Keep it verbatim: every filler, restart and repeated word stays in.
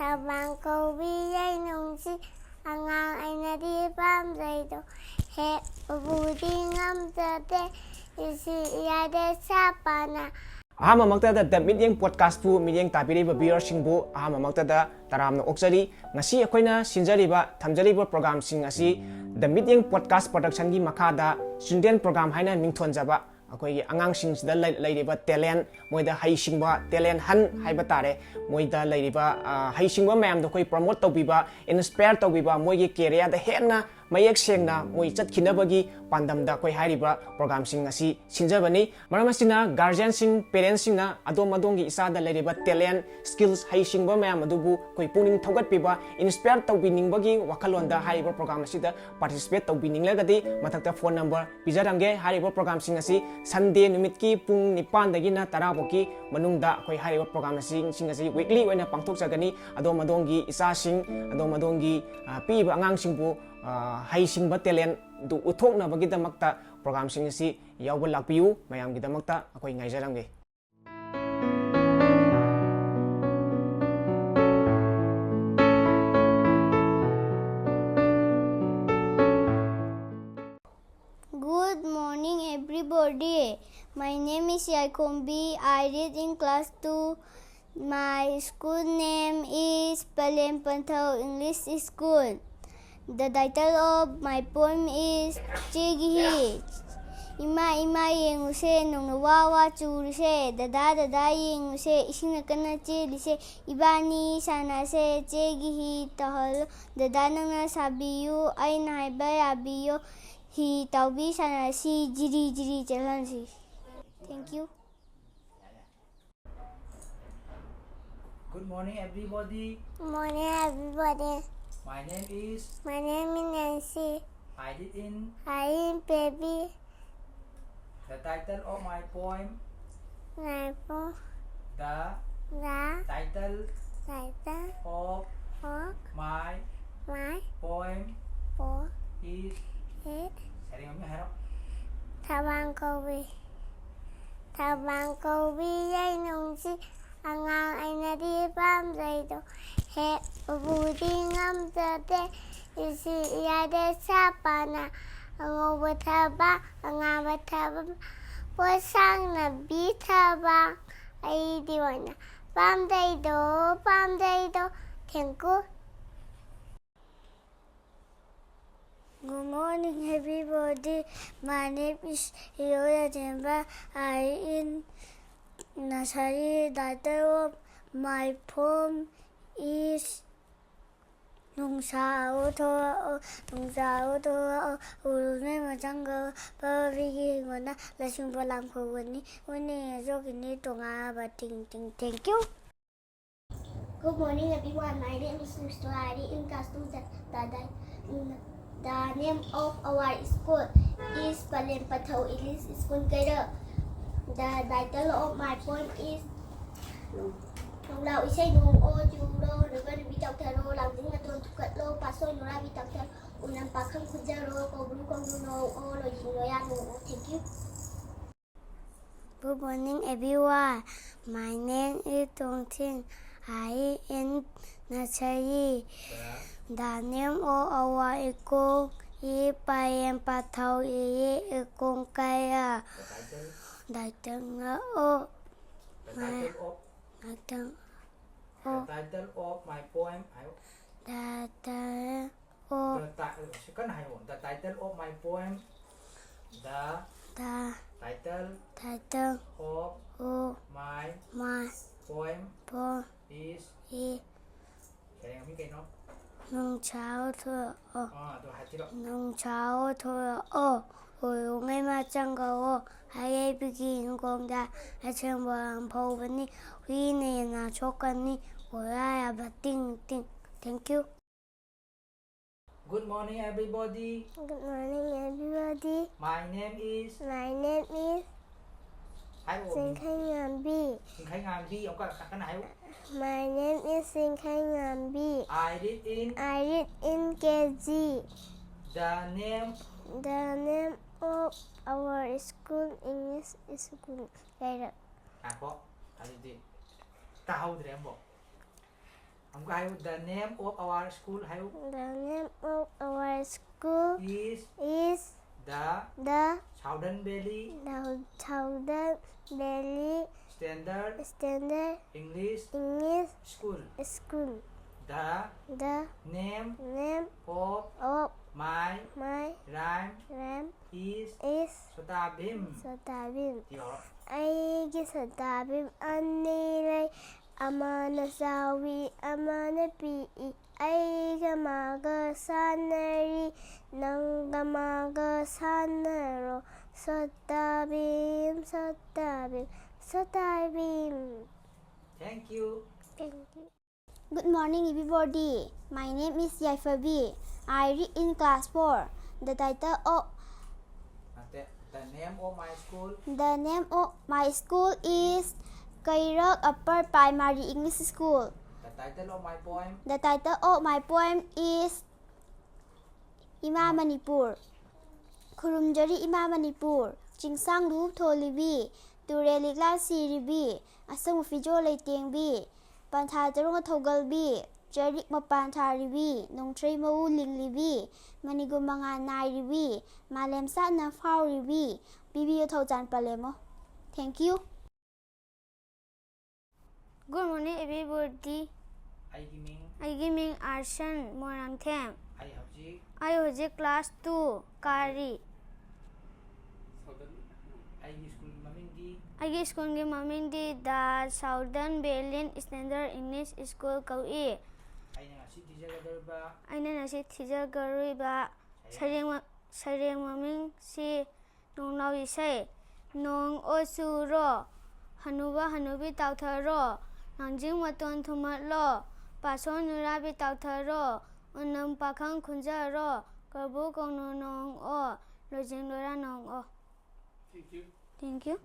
ꯊꯕꯥꯡ ꯀꯧꯕꯤ ꯌꯥꯏꯅꯨꯡꯁꯤ ꯑꯉꯥꯡ ꯑꯩꯅꯗꯤ ꯄꯥꯝꯖꯩꯗꯣ ꯍꯦꯛ ꯎꯕꯨꯗꯤ ꯉꯝꯖꯗꯦ ꯏꯁꯤ ꯌꯥꯗꯦ ꯁꯥꯄꯅ꯫ ꯑꯍꯥꯟꯕꯃꯛꯇꯗ ꯗ ꯃꯤꯠꯌꯦꯡ ꯄꯣꯗꯀꯥꯁꯄꯨ ꯃꯤꯠꯌꯦꯡ ꯇꯥꯕꯤꯔꯤꯕ ꯚ꯭ꯌꯨꯌꯔꯁꯤꯡꯕꯨ ꯑꯍꯥꯟꯕꯃꯛꯇꯗ ꯇꯔꯥꯝꯅ ꯑꯣꯛꯆꯔꯤ꯫ ꯉꯁꯤ ꯑꯩꯈꯣꯏꯅ ꯁꯤꯟꯖꯔꯤꯕ ꯊꯝꯖꯔꯤꯕ ꯄ꯭ꯔꯣꯒꯥꯝꯁꯤꯡ ꯑꯁꯤ ꯗ ꯃꯤꯠꯌꯦꯡ ꯄꯣꯗꯀꯥꯁ ꯄ꯭ꯔꯣꯗꯛꯁꯟꯒꯤ ꯃꯈꯥꯗ ꯆꯤꯜꯗ꯭ꯔꯦꯟ ꯄ꯭ꯔꯣꯒꯥꯝ ꯍꯥꯏꯅ ꯃꯤꯡꯊꯣꯟꯖꯕ ꯑꯩꯈꯣꯏꯒꯤ ꯑꯉꯥꯡꯁꯤꯡꯁꯤꯗ ꯂꯩ- ꯂꯩꯔꯤꯕ ꯇꯦꯂꯦꯟ, ꯃꯣꯏꯗ ꯍꯩꯁꯤꯡꯕ ꯇꯦꯂꯦꯟ ꯍꯟ ꯍꯥꯏꯕ ꯇꯥꯔꯦ, ꯃꯣꯏꯗ ꯂꯩꯔꯤꯕ ꯑ, ꯍꯩꯁꯤꯡꯕ ꯃꯌꯥꯝꯗꯣ ꯑꯩꯈꯣꯏ ꯄ꯭ꯔꯣꯃꯣꯠ ꯇꯧꯕꯤꯕ, ꯏꯟꯁꯄꯌꯔ ꯇꯧꯕꯤꯕ, ꯃꯣꯏꯒꯤ ꯀꯦꯔꯤꯌꯔꯗ ꯍꯦꯟꯅ ꯃꯌꯦꯛ ꯁꯦꯡꯅ ꯃꯣꯏ ꯆꯠꯈꯤꯅꯕꯒꯤ ꯄꯥꯟꯗꯝꯗ ꯑꯩꯈꯣꯏ ꯍꯥꯏꯔꯤꯕ ꯄ꯭ꯔꯣꯒꯥꯝꯁꯤꯡ ꯑꯁꯤ ꯁꯤꯟꯖꯕꯅꯤ꯫ ꯃꯔꯝ ꯑꯁꯤꯅ ꯒꯥꯔꯖꯤꯌꯟꯁꯤꯡ, ꯄꯦꯔꯦꯟꯁꯁꯤꯡꯅ ꯑꯗꯣꯝ ꯑꯗꯣꯝꯒꯤ ꯏꯆꯥꯗ ꯂꯩꯔꯤꯕ ꯇꯦꯂꯦꯟ, ꯁ꯭ꯀꯤꯜꯁ, ꯍꯩꯁꯤꯡꯕ ꯃꯌꯥꯝ ꯑꯗꯨꯕꯨ ꯑꯩꯈꯣꯏ ꯄꯨꯛꯅꯤꯡ ꯊꯧꯒꯠꯄꯤꯕ, ꯏꯟꯁꯄꯌꯔ ꯇꯧꯕꯤꯅꯤꯡꯕꯒꯤ ꯋꯥꯈꯜꯂꯣꯟꯗ ꯍꯥꯏꯔꯤꯕ ꯄ꯭ꯔꯣꯒꯥꯝ ꯑꯁꯤꯗ ꯄꯥꯔꯇꯤꯁꯤꯄꯦꯠ ꯇꯧꯕꯤꯅꯤꯡꯂꯒꯗꯤ ꯃꯊꯛꯇ ꯐꯣꯟ ꯅꯝꯕꯔ ꯄꯤꯖꯔꯝꯒꯦ꯫ ꯍꯥꯏꯔꯤꯕ ꯄ꯭ꯔꯣꯒꯥꯝꯁꯤꯡ ꯑꯁꯤ ꯁꯟꯗꯦ ꯅꯨꯃꯤꯠꯀꯤ ꯄꯨꯡ ꯅꯤꯄꯥꯟꯗꯒꯤꯅ ꯇꯔꯥ ꯐꯥꯎꯒꯤ ꯃꯅꯨꯡꯗ ꯑꯩꯈꯣꯏ ꯍꯥꯏꯔꯤꯕ ꯄ꯭ꯔꯣꯒꯥꯝꯁꯤꯡ ꯑꯁꯤ ꯋꯤꯛꯂꯤ ꯑꯣꯏꯅ ꯄꯥꯡꯊꯣꯛꯆꯒꯅꯤ꯫ ꯑꯗꯣꯝ ꯑꯗꯣꯝꯒꯤ ꯏꯆꯥꯁꯤꯡ, ꯑꯗꯣꯝ ꯑꯗꯣꯝꯒꯤ ꯑ, ꯄꯤꯛꯏꯕ ꯑꯉꯥꯡꯁꯤꯡꯕꯨ ꯑ, ꯍꯩꯁꯤꯡꯕ ꯇꯦꯂꯦꯟꯗꯨ ꯎꯠꯊꯣꯛꯅꯕꯒꯤꯗꯃꯛꯇ ꯄ꯭ꯔꯣꯒꯥꯝꯁꯤꯡ ꯑꯁꯤ ꯌꯥꯎꯕ ꯂꯥꯛꯄꯤꯌꯨ꯫ ꯃꯌꯥꯝꯒꯤꯗꯃꯛꯇ ꯑꯩꯈꯣꯏ ꯉꯥꯏꯖꯔꯝꯒꯦ꯫ Good morning, everybody. My name is Yaikombi. I read in class two. My school name is Palem Panthao English School. The title of my poem is ꯆꯦꯒꯤ ꯍꯤ꯫ ꯏꯃꯥ ꯏꯃꯥ ꯌꯦꯡꯉꯨꯁꯦ ꯅꯣꯡꯅ ꯋꯥ ꯋꯥ ꯆꯨꯔꯤꯁꯦ꯫ ꯗꯗꯥ ꯗꯗꯥ ꯌꯦꯡꯉꯨꯁꯦ ꯏꯁꯤꯡꯅ ꯀꯟꯅ ꯆꯦꯜꯂꯤꯁꯦ꯫ ꯏꯕꯥꯅꯤ ꯁꯥꯟꯅꯁꯦ ꯆꯦꯒꯤ ꯍꯤ ꯇꯧꯍꯜꯂꯣ꯫ ꯗꯗꯥ ꯅꯪꯅ ꯁꯥꯕꯤꯌꯨ ꯑꯩꯅ ꯍꯥꯏꯕ ꯌꯥꯕꯤꯌꯨ꯫ ꯍꯤ ꯇꯧꯕꯤ ꯁꯥꯟꯅꯁꯤ ꯖꯤꯔꯤ ꯖꯤꯔꯤ ꯆꯦꯜꯍꯟꯁꯤ꯫ Thank you. Good morning, everybody. Morning, everybody. My name is My name is Nancy. I read in I am baby. The title of my poem. Naipo. The The title title of of my my poem book is is ꯁꯩꯔꯦꯡ ꯑꯃ ꯍꯥꯏꯔꯣ꯫ ꯊꯕꯥꯡ ꯀꯧꯕꯤ꯫ ꯊꯕꯥꯡ ꯀꯧꯕꯤ ꯌꯥꯏꯅꯨꯡꯁꯤ ꯑꯉꯥꯡ ꯑꯩꯅꯗꯤ ꯄꯥꯝꯖꯩꯗꯣ ꯍꯦꯛ ꯎꯕꯨꯗꯤ ꯉꯝꯖꯗꯦ, ꯏꯁꯤ ꯌꯥꯗꯦ ꯁꯥꯄꯥꯅ꯫ ꯑꯉꯧꯕ ꯊꯕ, ꯑꯉꯥꯡꯕ ꯊꯕ, ꯄꯣꯠꯁꯥꯡꯅꯕꯤ ꯊꯕ꯫ ꯑꯩꯗꯤ ꯑꯣꯏꯅ ꯄꯥꯝꯖꯩꯗꯣ, ꯄꯥꯝꯖꯩꯗꯣ꯫ Thank you. Good morning, everybody. My name is Hiroya Jemba. I in nursery. Title of my poem is ꯅꯨꯡꯁꯥ ꯎꯊꯣꯛꯑꯣ, ꯅꯨꯡꯁꯥ ꯎꯊꯣꯛꯑꯣ, ꯎꯔꯨꯝ ꯂꯩꯃ ꯆꯪꯉꯛꯑꯣ, ꯄꯥꯕꯤꯒꯤ ꯍꯤꯡꯒꯣꯜꯗ ꯂꯁꯤꯡ ꯄꯣꯂꯥꯡ ꯈꯨꯕꯅꯤ, ꯎꯅꯤꯡꯉꯦ ꯆꯣꯛꯈꯤꯅꯤ ꯇꯣꯉꯥꯟꯕ ꯇꯤꯡ ꯇꯤꯡ꯫ Thank you. Good morning, everyone. My name is Mister Ari in class two. The, the, the, the name of our school is Palem Pathau English School, Kairak. The title of my poem is ꯅꯣꯡꯂꯥꯎ ꯏꯁꯩ ꯅꯣꯡ ꯑꯣ ꯆꯨꯔꯣ, ꯅꯨꯡꯒ ꯅꯨꯄꯤ ꯇꯧꯊꯔꯣ, ꯂꯥꯡꯖꯤꯡ ꯃꯇꯣꯟ ꯊꯨꯀꯠꯂꯣ, ꯄꯥꯠꯁꯣꯏ ꯅꯨꯔꯥꯕꯤ ꯇꯧꯊꯔꯣ, ꯎꯅꯝ ꯄꯥꯈꯪ ꯈꯨꯟꯖꯔꯣ, ꯀꯧꯕ꯭ꯔꯨ ꯀꯧꯕ꯭ꯔꯨ ꯅꯣꯡ ꯑꯣ, ꯂꯣꯏꯖꯤꯡ ꯂꯣꯌꯥ ꯅꯣꯡ ꯑꯣ꯫ Thank you. Good morning, everyone. My name is Tongting. I in nursery. The name of our school is Payen Pathau English School, Kairak. The title of my, title of, title the of title of my poem. I, the title of the ti-, ꯀꯟꯅ ꯍꯥꯏꯌꯣ. The title of my poem. The, the title, title of, of my, my poem, poem is, is ꯁꯩꯔꯦꯡ ꯃꯃꯤꯡ ꯀꯩꯅꯣ? ꯅꯨꯡꯁꯥ ꯎꯊꯣꯛꯑꯣ꯫ ꯑꯥ, ꯑꯗꯨ ꯍꯥꯏꯕꯤꯔꯣ꯫ ꯅꯨꯡꯁꯥ ꯎꯊꯣꯛꯑꯣ, ꯎꯔꯨꯝ ꯂꯩꯃ ꯆꯪꯉꯛꯑꯣ, ꯑꯌꯩꯕꯒꯤ ꯏꯪꯈꯣꯜꯗ ꯑꯁꯦꯡꯕ ꯂꯪꯐꯧꯕꯅꯤ, ꯍꯨꯏꯅ ꯌꯦꯟꯅ ꯁꯣꯛꯀꯅꯤ, ꯀꯣꯏꯔꯥ ꯌꯥꯕ ꯇꯤꯡ ꯇꯤꯡ꯫ Thank you. Good morning, everybody. Good morning, everybody. My name is, my name is ꯍꯥꯏꯔꯛꯑꯣ, ꯃꯤꯡ꯫ ꯆꯤꯡꯈꯩꯉꯥꯝꯕꯤ꯫ ꯆꯤꯡꯈꯩꯉꯥꯝꯕꯤ, ꯑꯃꯨꯛꯀ ꯀꯟꯅ ꯍꯥꯏꯌꯨ꯫ My name is ꯆꯤꯡꯈꯩꯉꯥꯝꯕꯤ. I read in, I read in K G. The name, the name of our school, English school, ꯀꯩꯔꯛ꯫ ꯉꯥꯏꯈꯣ, ꯑꯗꯨꯗꯤ ꯇꯥꯍꯧꯗ꯭ꯔꯦ ꯑꯃꯨꯛ꯫ ꯑꯃꯨꯛꯀ ꯍꯥꯏꯌꯨ, the name of our school ꯍꯥꯏꯌꯨ. The name of our school Is is the the Southern Valley Thou- Thousand Valley Standard Standard English English School. School. The The name name of of my my rhyme rhyme is is Chhota Bheem. Chhota Bheem. ꯌꯧꯔꯣ. ꯑꯩꯒꯤ ꯁꯣꯇꯥ ꯚꯤꯝ ꯑꯅꯤ ꯂꯩ, ꯑꯃꯅ ꯆꯥꯎꯏ, ꯑꯃꯅ ꯄꯤꯛꯏ꯫ ꯑꯩꯒ ꯃꯥꯒ ꯁꯥꯟꯅꯔꯤ, ꯅꯪꯒ ꯃꯥꯒ ꯁꯥꯟꯅꯔꯣ꯫ ꯁꯣꯇꯥ ꯚꯤꯝ, ꯁꯣꯇꯥ ꯚꯤꯝ, ꯁꯣꯇꯥ ꯚꯤꯝ꯫ Thank you. Thank you. Good morning, everybody. My name is Yaifabi. I read in class four. The title of ꯅꯠꯇꯦ. The name of my school. The name of my school is Kairak Upper Primary English School. The title of my poem. The title of my poem is ꯏꯃꯥ ꯃꯅꯤꯄꯨꯔ꯫ ꯈꯨꯔꯨꯝꯖꯔꯤ ꯏꯃꯥ ꯃꯅꯤꯄꯨꯔ, ꯆꯤꯡꯁꯥꯡ ꯂꯨꯞ ꯊꯣꯜꯂꯤꯕꯤ, ꯇꯨꯔꯦꯜ ꯂꯤꯛꯂꯥ ꯁꯤꯔꯤꯕꯤ, ꯑꯁꯪꯕ ꯐꯤꯖꯣꯜ ꯂꯩꯇꯦꯡꯕꯤ, ꯄꯟꯊꯥ ꯇꯔꯨꯛꯅ ꯊꯧꯒꯜꯕꯤ, ꯆꯔꯤꯛ ꯃꯄꯥꯟ ꯊꯥꯔꯤꯕꯤ, ꯅꯣꯡꯊ꯭ꯔꯩ ꯃꯎ ꯂꯤꯡꯂꯤꯕꯤ, ꯃꯅꯤꯒꯨꯝ ꯃꯉꯥꯜ ꯅꯥꯏꯔꯤꯕꯤ, ꯃꯥꯂꯦꯝ ꯁꯥꯠꯅ ꯐꯥꯎꯔꯤꯕꯤ, ꯄꯤꯕꯤꯌꯨ ꯊꯧꯖꯥꯜ ꯄꯂꯦꯝꯃꯣ꯫ Thank you. Good morning, everybody. ꯑꯩꯒꯤ ꯃꯤꯡ ꯑꯩꯒꯤ ꯃꯤꯡ ꯑꯥꯔꯁꯟ ꯃꯣꯏꯔꯥꯡꯊꯦꯝ꯫ ꯑꯩ ꯍꯧꯖꯤꯛ ꯑꯩ ꯍꯧꯖꯤꯛ class two ꯀꯥꯔꯤ꯫ ꯑꯩꯒꯤ ꯁ꯭ꯀꯨꯜꯒꯤ ꯃꯃꯤꯡꯗꯤ ꯑꯩꯒꯤ ꯁ꯭ꯀꯨꯜꯒꯤ ꯃꯃꯤꯡꯗꯤ The Southern Valley Standard English School ꯀꯧꯏ꯫ ꯑꯩꯅ ꯉꯁꯤ ꯊꯤꯖꯒꯗꯧꯔꯤꯕ ꯑꯩꯅ ꯉꯁꯤ ꯊꯤꯖꯒꯗꯧꯔꯤꯕ ꯁꯩꯔꯦꯡ ꯃ- ꯁꯩꯔꯦꯡ ꯃꯃꯤꯡꯁꯤ ꯅꯣꯡꯅꯥꯎ ꯏꯁꯩ꯫ ꯅꯣꯡ ꯑꯣ ꯆꯨꯔꯣ, ꯍꯅꯨꯕ ꯍꯅꯨꯕꯤ ꯇꯥꯎꯊꯔꯣ, ꯂꯥꯡꯖꯤꯡ ꯃꯇꯣꯟ ꯊꯨꯝꯍꯠꯂꯣ, ꯄꯥꯁꯣꯟ ꯅꯨꯔꯥꯕꯤ ꯇꯥꯎꯊꯔꯣ, ꯎꯅꯝ ꯄꯥꯈꯪ ꯈꯨꯟꯖꯔꯣ, ꯀꯧꯕ꯭ꯔꯨ ꯀꯧꯅꯨ ꯅꯣꯡ ꯑꯣ, ꯂꯣꯏꯖꯤꯡ ꯂꯣꯏꯔꯥ ꯅꯣꯡ ꯑꯣ꯫ Thank you. Thank you.